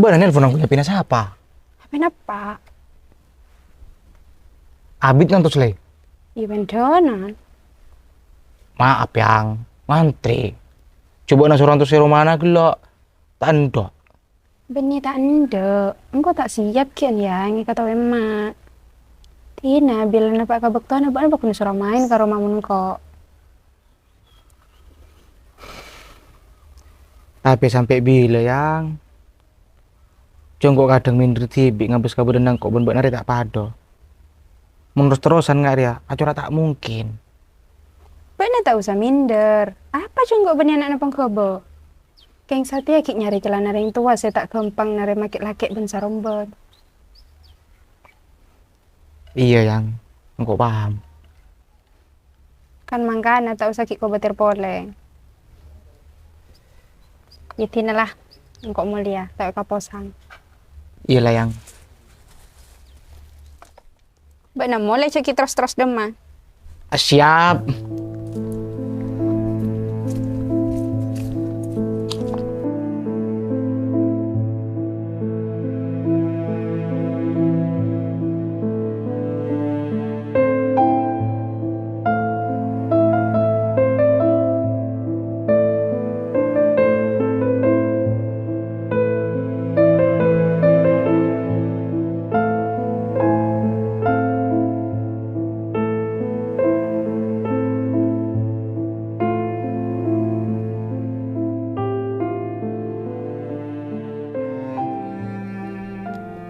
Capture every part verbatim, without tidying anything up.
Bâ'na nelpon nangghung H P-na sapa? H P-na, Pa'. Abit ngantos, Lè? Iyâ, bân dhânan. Maaf, Yang. Ngantri. Coba nang sorantos è romana ghellâ' ta' endâ'. Bânnè ta' endâ'. Engko' ta' siap ghi', Yang, èkataowè emma'. Dina, bilâna pa' ka bâktona bâ'na bhâkal nèsoro maèn ka roma mon engko'. Tapè sampè' bilâ, Yang? Jhâ' engko' kadhâng minder dhibi' ngabâs kabâdâ'ânna engko' bân bâ'na rè ta' padâ. Mon ros-terrosan nga' rèya, acora' ta' mungkin. Bâ'na ta' osa minder. Apa jhâ' engko' bânnè ana'na pangghâbây? Kèng satèya ghi' nyarè cellana rèng towa sè ta' ghâmpang narèma kè'-lakè' bân sarombât. Iyâ, Yang. Engko' paham. Kan mangkana ta' osa ghi' kobâtèr polè. Yâ dinala, engko' molèya, ta' èkaposang. Iyâ la, Yang. Bâ'na molè jhâ' ghi' terros-terros dâmma. Ah, siap.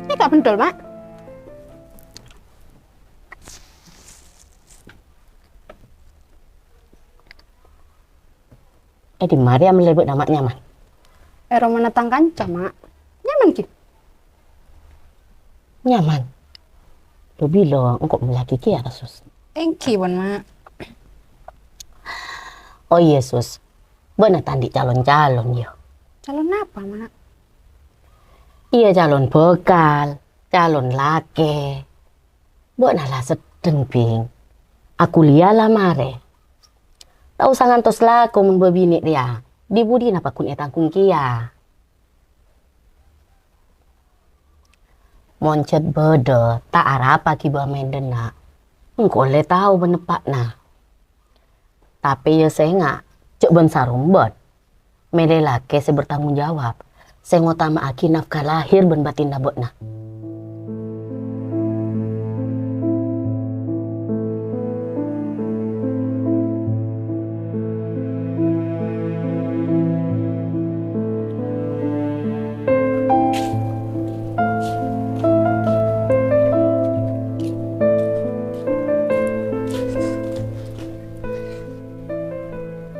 Nèka bendol, Mak. È dimma rèya mellè bâ'na, Ma', nyaman? È romana tang kanca, Ma'. Nyaman, ghi? Nyaman. Lo bilâ engko' mellèaghi kèya, Sus. Èngghi, pon, Ma'. Oh iyâ, Sus. Bâ'na ta' andi' calon-calon, yâ. Calon apa, Ma'? Iyâ, calon bhâkal, calon lakè. Bâ'na la seddheng, Bhing. Akuliyâ la marè. Ta' osa ngantos lako mon bâbinè' rèya, dhi-budhina pagghun ètangghung kèya. Mon jhât bâdâ, ta' arapa ghibâ mèndhenna. Engko' ollè tao bân eppa'na. Tapè yâ sènga', jhâ' bân sarombât. Mèlè lakè sè bertanggung jawab, sè ngotama'aghi nafkah lahir bân batinna bâ'na.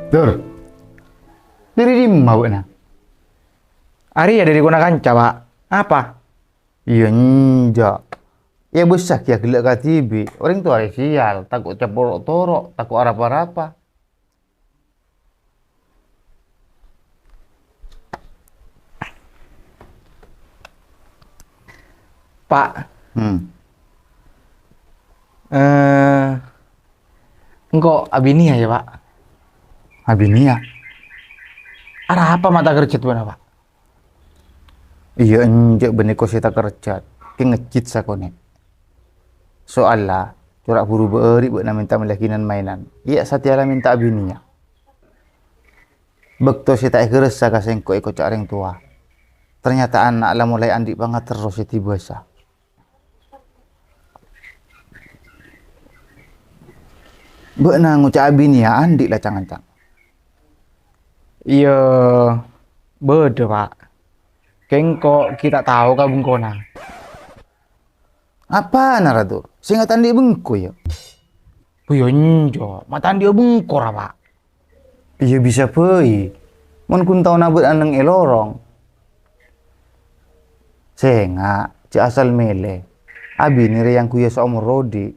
Dur, dhâri dimma bâ'na? Arèya dhâri kona kanca, Pa'. Apa? Iyâ, enjâ'. Iyâ, bâssa kèya ghellâ' kadhibi'. Orèng towa rè sèyal, tako' caporo' toro', tako' arapa-rapa. Pa'. Hmm. Eh, engko' abiniyâ, yâ, Pa'? Abiniyâ? Arapa ma' takerjhât bâ'na, Pa'? Iyâ, enjâ' bânnè ko sè takerjhât, kè ngejjhit sakonè'. Soalla, cora' buru bâri' bâ'na mènta mellèaghi nan-maènan. Iyâ, satèya la mènta abiniyâ. Bâkto sè ta' èghârâssa ka sèngko' èkoca' rèng towa. Ternyata ana' la molaè andi' pangaterro sè dibâsa. Bâ'na ngoca'a biniyâ andi' la cang-ngancang? Iyâ, bâdâ, Pa'. Kèng ko' ghi' ta' tao ka bengkona. Apana, ra, Dur? Sènga' ta' andi' bengko, yâ? Bâ, yâ, enjâ'. Ma' ta' andi'â bengko, ra, Pa'? Iyâ, bisa bhâi. Mon ghun taona bâ'na neng è lorong. Sènga', jhâ' asal mèlè. Abinè rèya ngangghuy saomor odi'.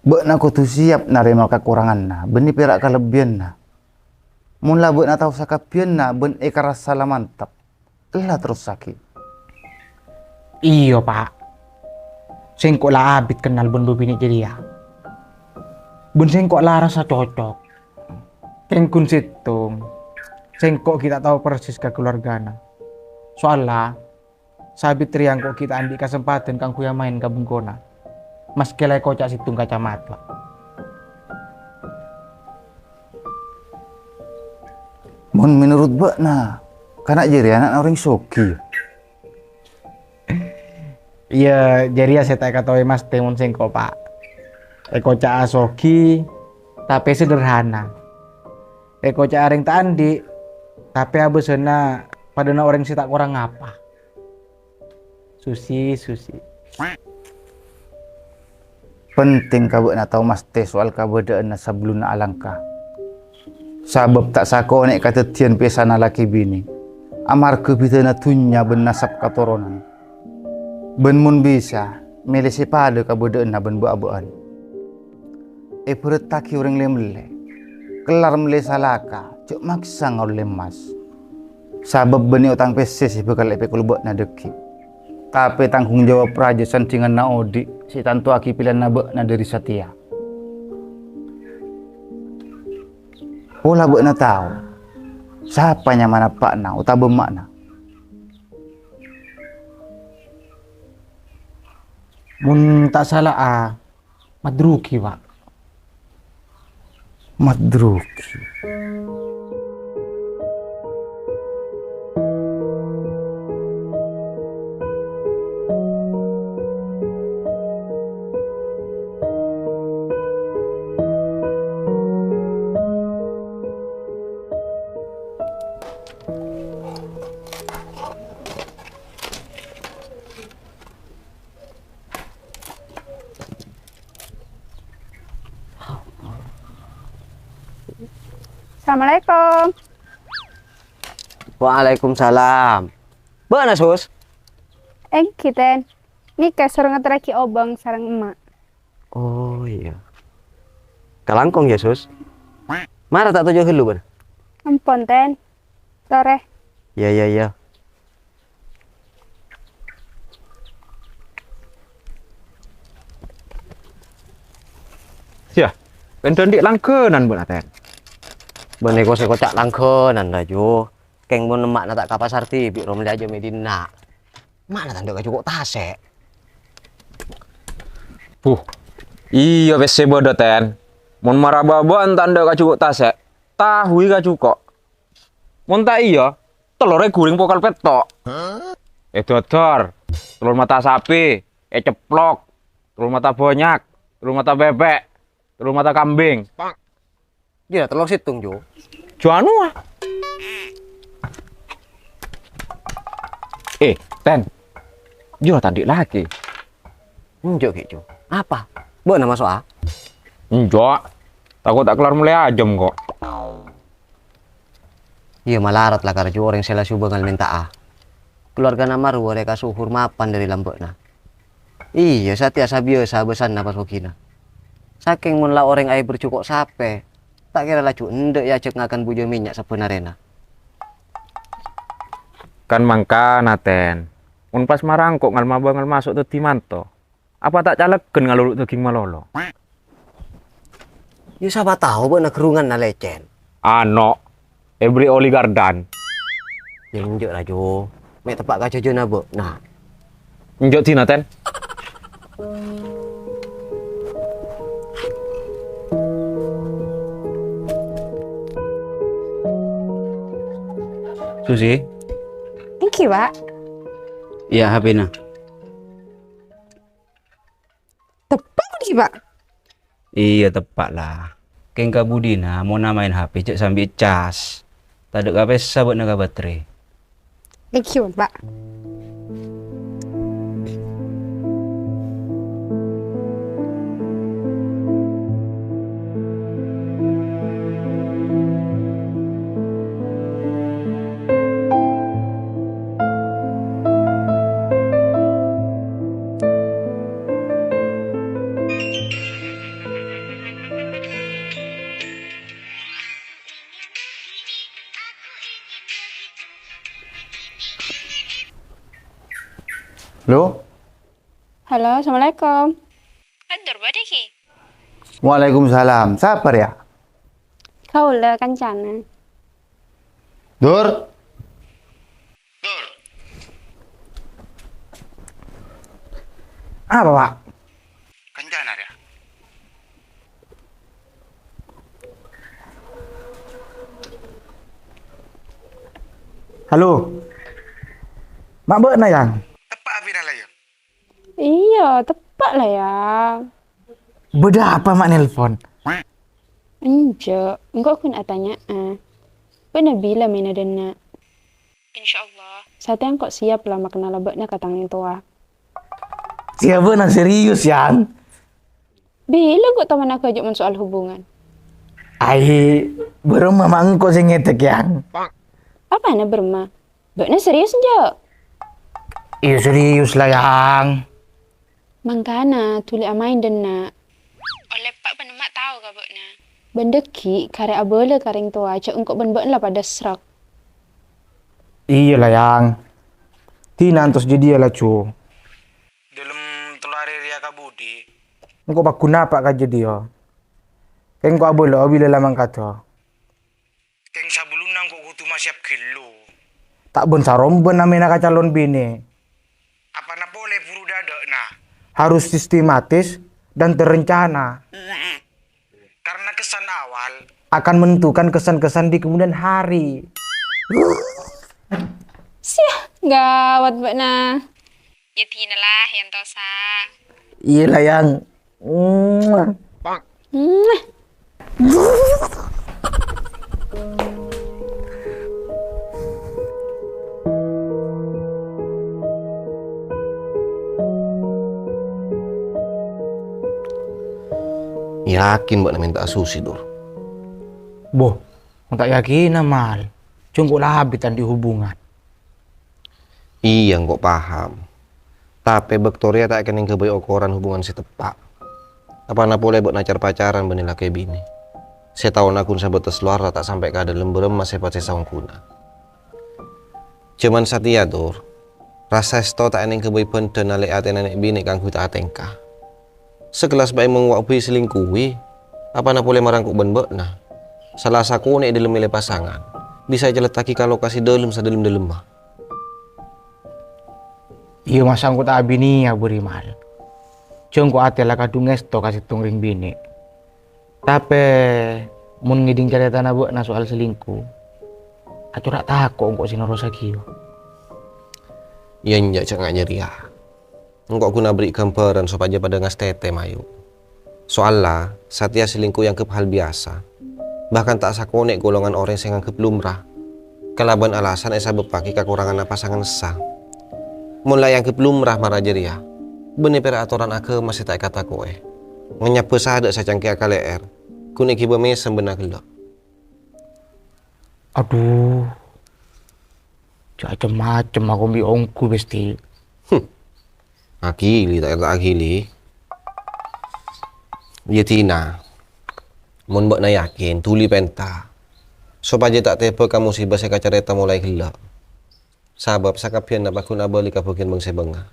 Bâ'na kodhu siap narèma kakoranganna, bânnè pèra' kalebbiyânna. Mon la bâ'na tao sakabbhiyânna bân èkarassa la mantep, ella terrossaghi. Iyâ, Pa'. Sèngko' la abit kennal bân bâbinè' jârèya. Bân sèngko' la arassa cocok. Kèng ghun sèttong, sèngko' ghi' ta' tao persis ka kaluwargana. Soalla, Sabit rèya engko' ghi' ta' andi' kasempadhân kaangghuy amaèn ka bengkona, maskè la èkoca' sèttong kacamata. Mon menorot bâ'na, kana' jârèya ana'na orèng soghi, yâ? Iyâ, jârèya sè ta' èkataowè masthè mon sèngko', Pa'. Èkoca'a soghi, tapè sederhana. Èkoca'a orèng ta' andi', tapè abâsana padâna orèng sè ta' korang apa. Susi, susi. Penting ka bâ'na tao masthè soal kabâdâ'ânna sabellunna alangka. Sabâb ta' sakonè' kadhâddhiyân pèssana lakè binè, amarghâ bhidhâna dhunnya bân nasab katoronan. Bân mon bisa, mèlè sè padâ kabâdâ'ânna bân bâ'-abâ'ân. Èbhârâttaghi orèng lè-mellè. Kellar mellè salaka, jhâ' maksa ngaollè emmas. Sabâb bânnè otang pèssè sè bhâkal èpèkol bâ'na dhâggi'. Tapè tangghung jawab rajâ sandhinganna odi' sè ètantowaghi pèlèyanna bâ'na dhâri satèya. Pola bâ'na tao, sapa nyamana eppa'na otabâ emma'na. Mon ta' sala'a, Madrugi, Pa'. Madrugi. Assalamualaikum. Waalaikumsalam. Bâ'na, Sus? Èngghi, Ten. Nèka soro ngaterraghi obâng sareng emma'. Oh, iyâ. Kalangkong, yâ, Sus? Mara ta' toju' ghâllu, bâ'na? Ampon, Ten. Torè. Iyâ, iyâ, iyâ. Yâ, bân andi' langghânan, bâ'na, Ten? Bâ'na kok sè èkoca' langghânan, Raju. Kèng mon emma'na ta' ka pasar dhibi', ro mellè ajâm è dinna'. Emma'na ta' endâ' kaju ko' tasè'. Buh, iyâ pèssè bâdâ, Ten. Mon mara bâ'-bâ'ân ta' endâ' kaju ko' tasè', tahu è kaju ko'. Mon ta' iyâ, tellorè ghuring pokal pètto'. Èdodor, tellor mata sapè, ècepplok, tellor mata bânnya', tellor mata pèpè', tellor mata kambing. Iyâ, tellor sèttong, Jo. Jo anu, ah. Eh, Ten. Jo ta' andi' lakè. Enjâ', Ki, Jo. Apa? Bâ'na maso'a? Enjâ'. Tako' ta' kellar mellè ajâm, ko'. Iyâ, malarat la karju orèng sè la sobhângan mènta'a. Kalowarghâna marwâ rèya kasohor mapan dhâri lambâ'na. Iyâ, satèya sabiyâsa bâsanna pas oghina. Sakèng mon la orèng aèbâr jhuko' sapè, ta' kèra laju endâ' èajhâk ngakan bujâ mènnya' sabbhân arèna. Kan mangkana, Ten. Mon pas marangko' ngalma bângal maso' dhâddhi manto, apa ta' calèghân ngalolo dhâging malolo? Yâ, sapa tao bâ'na ghârunganna lècèn. Ano, èberri' oli gardan. Yâ, enjâ', Raju. Mè' teppa' ka jhâjhâna bâ'na. Enjâ' dina, Ten. Susi? Èngghi, Pa'. Iyâ, H P-na. Teppa' bânnè, Pa'? Iyâ, teppa' la. Kèng kabudina mon amaèn H P jhâ' sambi ècas. Tadâ' kapèssa bâ'na ka baterè. Thank you, Pa'. Halo? Halo, assalamualaikum. Mandhâr bâdâ, Ki? Waalaikumsalam. Sapa rèya? Kaulâ, kancana. Dur. Dur. Apa, Pak? Kancana, ya. Halo. Ma' bâ'na, Yang? Teppa' abina la, ya? Iyâ, teppa' la, Yang. Bâdâ apa ma' nelpon? Enjâ', engko' ghun atanya'a. Bâ'na bilâ maèna dâ' enna'? Insyaallah. Satèya engko' siap la makennala bâ'na ka tang orèng towa. Siap bâ'na serius, Yang? Bilâ engko' toman aghâjâ' mon soal hubungan? Ai, bârâmma ma' engko' sè ngèdhek, Yang. Apana bârâmma? Bâ'na serius enjâ'? Iyâ serius la, Yang. Mangkana, dhuli amaèn dâ' enna'. Ollè eppa' bân emma' tao ka bâ'na. Bân dâgghi' karè abâlâ ka rèng towa jâ' engko' bân bâ'na la padâ srek. Iyâ la, Yang. Dina antos jâdiyâ laju. Dâlem tello arè rèya ka budi. Engko' paggun apa ka jâdiyâ? Kèng engko' abâlâ bilâ la mangkadâ. Kèng sabellunna engko' kodhu masèyap ghâllu. Ta' bân-sarombân amèna ka calon binè'. Apana polè buru dâ'-adâ'na. Harus sistematis dan terencana. Karena kesan awal akan menentukan kesan-kesan di kemudian hari. Siah, gawat bâ'na. Yâ dina la, yâ entosa. Iyâ la, Yang. Mwah. Mwah. Yakin bâ'na mènta'a Susi, Dur? Boh, mon ta' yakinna, Mal. Jhâ' engko' la abit andi' hubungan. Iyâ, engko' paham. Tapè bâkto rèya ta' kènèng ghâbây okoran hubungan sè teppa'. Apana polè bâ'na car-pacaran bânnè lakè binè. Sè taona ghun sabâtes lowar la ta' sampè' ka dâlem bârâmma sèpat sè saongghuna. Jhâman satèya, Dur. Rasa èsto ta' ènèng ghâbây bhândhâ nalè'è atèna nè'-binè' kaangghuy ta' atèngka. Sakellas bâ'na mon wa' bhâi selingkuhi, apana polè marangko' bân bâ'na. Sala sakonè' è dâlem mèlè pasangan, bisa ècalèttaghi ka lokasi dâlem sadâlem-dâlemma. Iyâ, masa engko' ta' abinèya bâri' Mal. Jhâ' engko' atè la kadhung èsto ka sèttong rèng binè'. Tapè, mon ngèdhing carètana bâ'na soal selingkuh, acora' tako' engko' sè nerrossaghiyâ. Iyâ, enjâ', jhâ' nga' jârèya. Engko' ghun aberri' ghâmbhârân sopajâ padâ ngastètè, mayu. Soalla, satèya selingkuh èangghep hal biyasa, bahkan ta' sakonè' golongan orèng sè nganggep lumrah, kalabân alasan èsabâbbhâghi kakoranganna pasangan essa. Mon la èangghep lumrah mara jârèya, bânnè pèra' atoran aghâma sè ta' èkatako'è. Nganyabbhâ sadhâ' sacangkè akalè'èr, ghun èghibâ mèsem bân aghellâ'. Adhu. Jhâ' cem-macem akombi ongghu, Besti. Hmm. Aghili, ta' kèra aghili. Iyâ, dina. Mon bâ'na yakin, dhuli pènta. Sopajâ ta' tèbâ ka musibâ sè èkacarèta molaè ghellâ'. Sabâb sakabbhiyânna paggun abâli ka bâgiyân bâng-sèbângnga.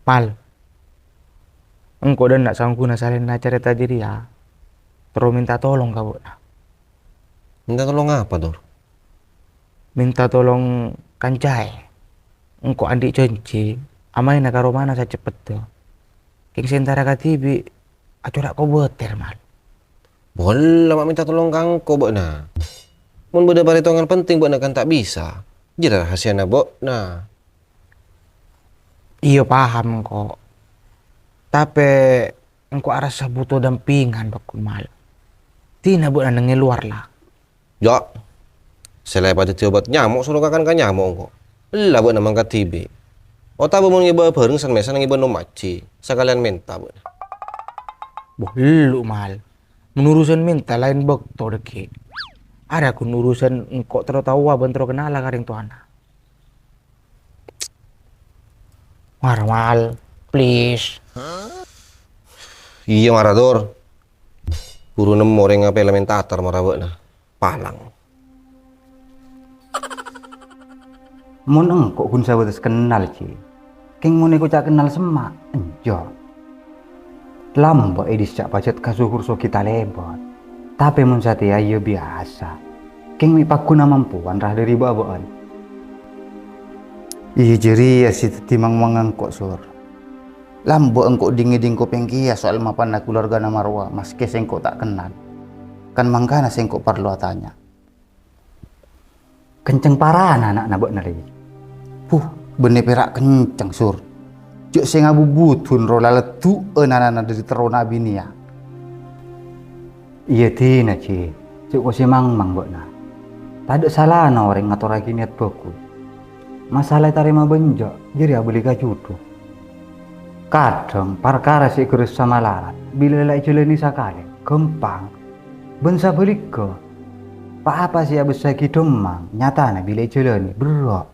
Mal, engko' dâ' enna' saongghuna salèna carèta jârèya, terro mènta tolong ka bâ'na. Mènta tolong apa, Dur? Mènta tolong kancaè. Engko' andi' jhânjhi, amaèna ka romana saceppetta. Kèng sè entara kadhibi', acora' kobâtèr, Mal. Mola ma' mènta tolong ka engko' bâ'na. Mon bâdâ parètongan penting bâ'na kan ta' bisa. Jârèya rahasiana bâ'na. Iyâ, paham engko'. Tapè engko' arassa buto dampingan, Pak Kumal. Dina bâ'na neng è lowar, la. Jâ'. Sè la èpadhâddhi obat nyamo' soro kakan ka nyamo' engko'. Ella bâ'na mangkat dhibi'. Otabâ mon ngèbâ bhâreng san-mèsan ngèbâ nom ajhi, sakalèyan mènta bâ'na. Boh, ellu', Mal. Mon urusan mènta laèn bâkto dhâggi'. Arèya ghun urusan engko' terro taowa bân terro kennala ka rèng towana. Mara, Mal, please. Iyâ, mara, Dur. Buru nemmo orèng apèla mènta atar mara bâ'na. Palang. Mon engko' ghun sabâtes kennal, Ji. Kèng mon èkoca' kennal semma', enjâ'. Lambâ' è dissa' pajhât ka sukur sogi talèbât. Tapè mon satèya iyâ biyasa. Kèng mè' paggun amampowan ra dhâri bâ'-abâ'ân. Iyâ, jârèya sè dhâddhi mangmang engko', Sur. Lambâ' engko' dhing-ngèdhing kopèng kèya soal mapanna kalowarghâna Marwa, maskè sèngko' ta' kennal. Kan mangkana sèngko' parlo atanya. Kenceng parana ana'na bâ'na rèya. Puh, bânnè pèra' kenceng, Sur. Jhâ' sè ngabubudhun roh la leddhu'ân ana'na dhâri terrona abinèya. Iyâ, dinah, Ji. Jhâ' kosè mangmang bâ'na. Tadâ' salana orèng ngatorraghi niyat bhâghus. Masala ètarèma bân jhâ', jârèya abâli ka judhu. Kadhâng parkara sè ghârâssa malarat, bilâ la èjhâlâni sakalè, ghâmpang. Bân sabhâligghâ, pa-apa sè abâssaghi dhâmmang, nyatana bilâ èjhâlâni, berrâ'.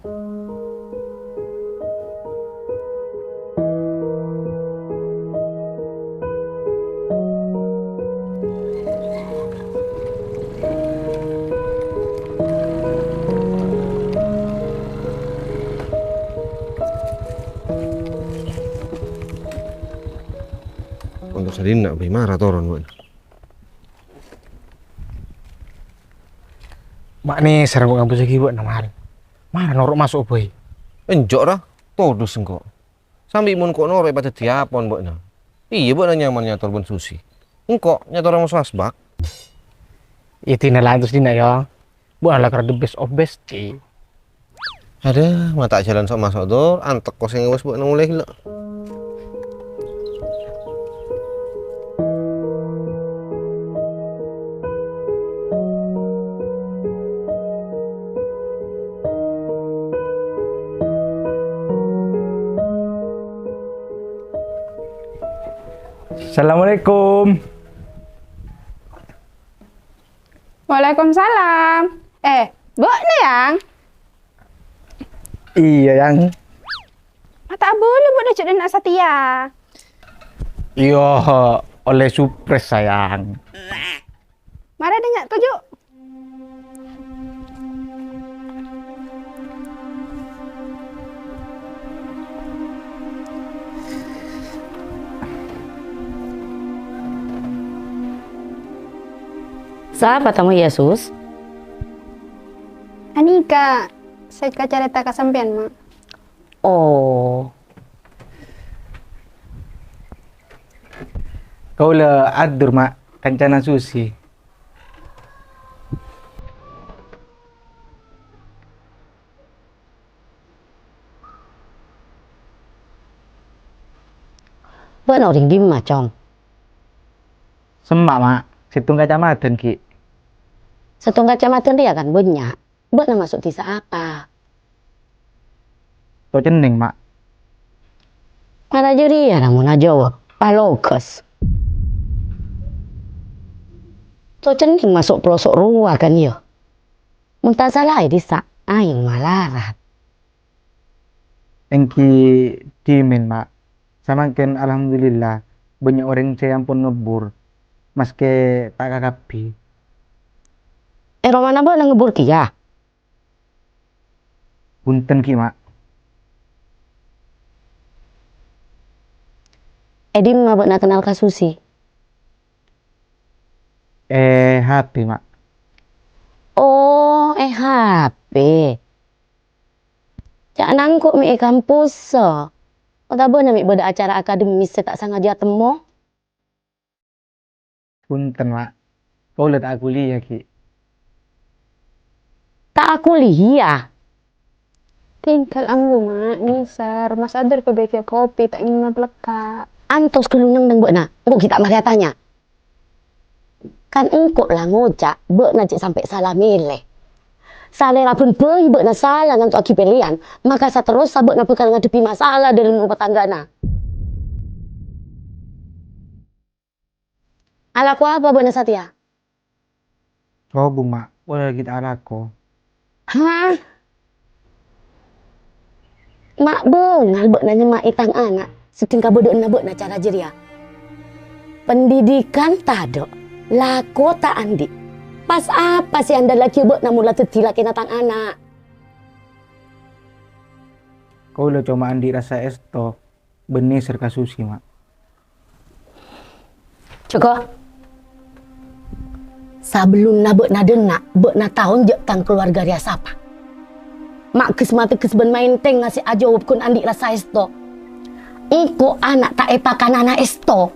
Untuk sadina, bâi mara toron, Wan. Ma' nèser engko' ngabâssaghi bâ'na, Mal. Mara noro' maso' bhâi. Enjâ', ra, todus engko'. Sambi mon ko' noro' èpadhâddhi apon bâ'na. Iyâ, bâ'na nyaman nyator bân Susi. Engko' nyator moso asbak. Iyâ, dina lantos dina, yâ. Bâ'na la karo the best of best, Ci. Adâ, ma' ta' jhâlân so'-maso', Dur. Antek ko sè ngabâs bâ'na molaè ghellâ'. Assalamualaikum. Waalaikumsalam. Eh, bâ'na, Yang? Iyâ, Yang. Ma' ta' abâli bâ'na jhâ' dâ' enna' satèya. Iyâ, ollè surprise, sayang. Mara dâ' enna' toju'. Sapa tamoy, Yesus? Anèka sè èkacarèta ka sampèyan, Ma'. Oh. Kaulâ Abdur, Ma', kancana Susi. Bâ'na orèng dimma, Cong? Semma', Ma'. Sèttong kacamadhân, ghi'. Sèttong kacamadhân rèya kan bânnya'. Bâ'na maso' dhisa apa? To Cenneng, Ma'. Mara jârèya ra mon ajâwâb, paloges. To Cenneng maso' pelosok rowa kan, yâ? Mon ta' sala è dhisa, aèng malarat. Èngghi dhimèn, Ma'. Samangkèn, alhamdulillah, bânnya' orèng sè ampon ngebbhur, maskè ta' kakabbhi. È romana bâ'na ngebbhur kèya? Bhunten, ghi', Ma'. È dimma bâ'na kennal ka Susi? È H P, Ma'. Oh, è H P. Ca'na engko' mè' è kampus, so. Otabâna mè' bâdâ acara akademis sè ta' sangajâ temmo? Bhunten, Ma'. Kaulâ ta' akuliyâ, ghi'. Ta' akuliyâ? Tinggal ambu, Ma', nèser. Mas Adur pabèkè kopi, ta' ngèngèp lekka'. Antos ghâllu neng-neng bâ'na. Engko' ghi' ta' marè atanya. Kan engko' la ngoca' bâ'na cè' sampè' sala mèlè. Salèra bân bhâi bâ'na sala nantowaghi pèlèyan, maka saterrossa bâ'na bhâkal ngadhebbhi masala dâlem rumah tanggana. Alako apa bâ'na satèya? Sobung, Ma', polè laghi ta' alako. Hah? Ma' bângal bâ'na nyemma'è tang ana', seddheng kabâdâ'ânna bâ'na cara jârèya. Pendidikan tadâ', lako ta' andi'. Pas apa sè èandallaghi bâ'na mon la dhâddhi lakèna tang ana'? Kaulâ coma andi' rassa èsto. Bânnè sè ka Susi, Ma'. Jhâgâ. Sabellunna bâ'na dâ' enna', bâ'na tao jhâ' tang kalowarga rèya sapa? Ma' ghâs-mategghâs bân maènthèng ngasè ajâwâb ghun andi' rassa èsto. Engko' ana' ta' èpakanana èsto.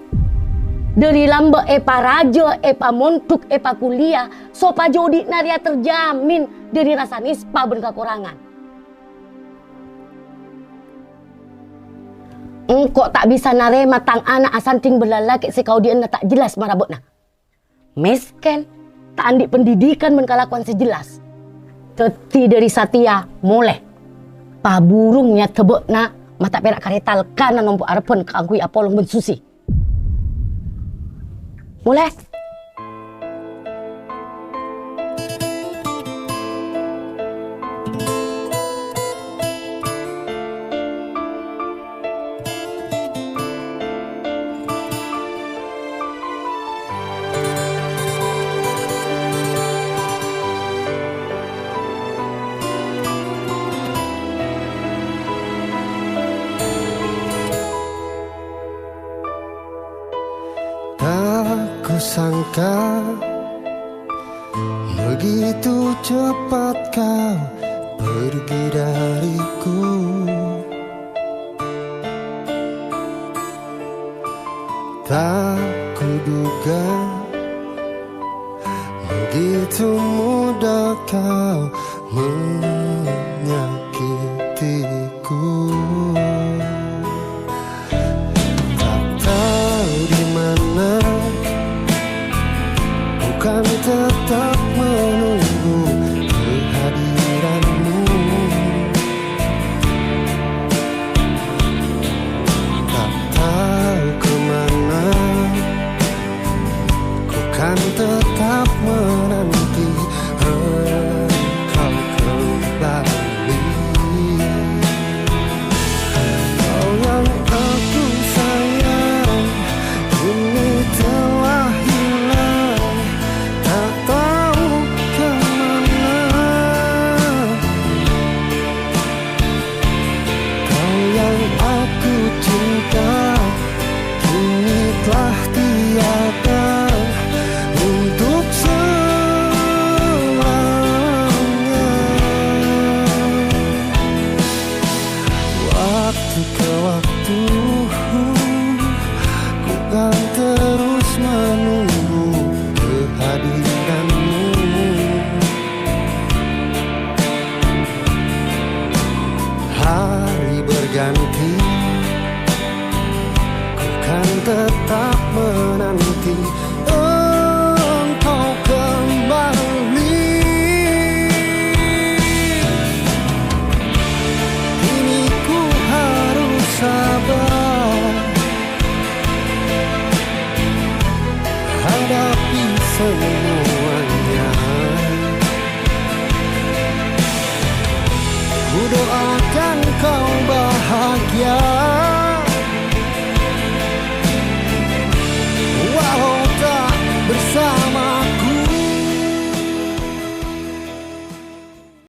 Dhâri lambâ' èparajâ, èpamondhuk, èpakuliah, sopajâ odi'na rèya terjamin dhâri rassa nèspa bân kakorangan. Engko' ta' bisa narèma tang ana' asandhing bân lalakè' sè kaodi'ânna ta' jelas mara bâ'na. Mèskèn, ta' andi' pendidikan bân kalakowan sè jelas. Dhâddhi dhâri satèya molè. Paburung nèyaddhâ bâ'na, ma' ta' pèra' karè talkana nompo' arebbhân kaangghuy apolong bân Susi. Molè. Tak kusangka begitu cepat kau pergi dariku. Tak kuduga begitu mudah kau menyakitiku. Tak tahu di mana ku kan tetap menunggu kehadiranmu. Tak tahu ke mana ku kan tetap menanti engkau kembali. Kau yang aku sayang kini telah hilang, tak tahu ke mana. Kau yang aku cinta kini telah tiada untuk selamanya. Waktu ke waktu ku kan terus menunggu kehadiranmu. Hari berganti, ku kan tetap menanti engkau kembali. Kini ku harus sabar hadapi semuanya. Ku doakan kau bahagia